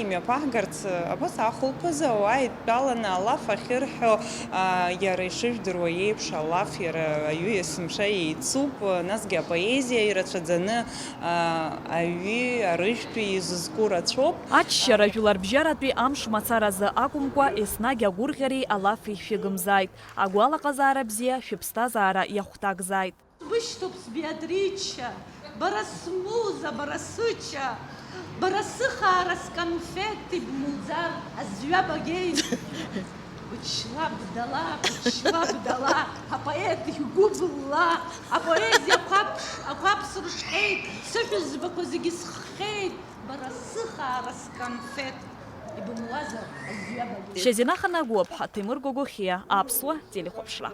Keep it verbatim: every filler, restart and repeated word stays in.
Имҩаԥаҳгарц, абас ахәылԥазы ауаа еидтәаланы алаф ахьырҳәо, а, иара ишыжәдыруа еиԥш, алаф иара аҩы есымша еицуп, насгьы апоезиа ирацәаӡаны, а, аҩи арыжәтәи изызку рацәоуп. Аччара жәларбжьаратәи амш мацаразы акәымкәа, еснагь агәырӷьареи алафи шәыгымзааит, агәалаҟазаара бзиа шәыԥсҭазаара иахәҭакзааит. Сбышьҭоуп, сбеатрича, бара смуза, бара сыча, бара сыхаара сконфеҭ, ибмуӡар азҩа багеит. Бычлабдала, бычлабдала, апоет игәы былла, апоезиа ақәаԥш, ақәаԥс рыҿҟьеит, сыҳәызбақәа зегьы сххьеит, бара сыхаара сконфеҭ, ибымуазар азҩа багеит. Шьазина Ханагәыԥҳа, Ҭемыр Гогохиа, Аԥсуа телехәаԥшра.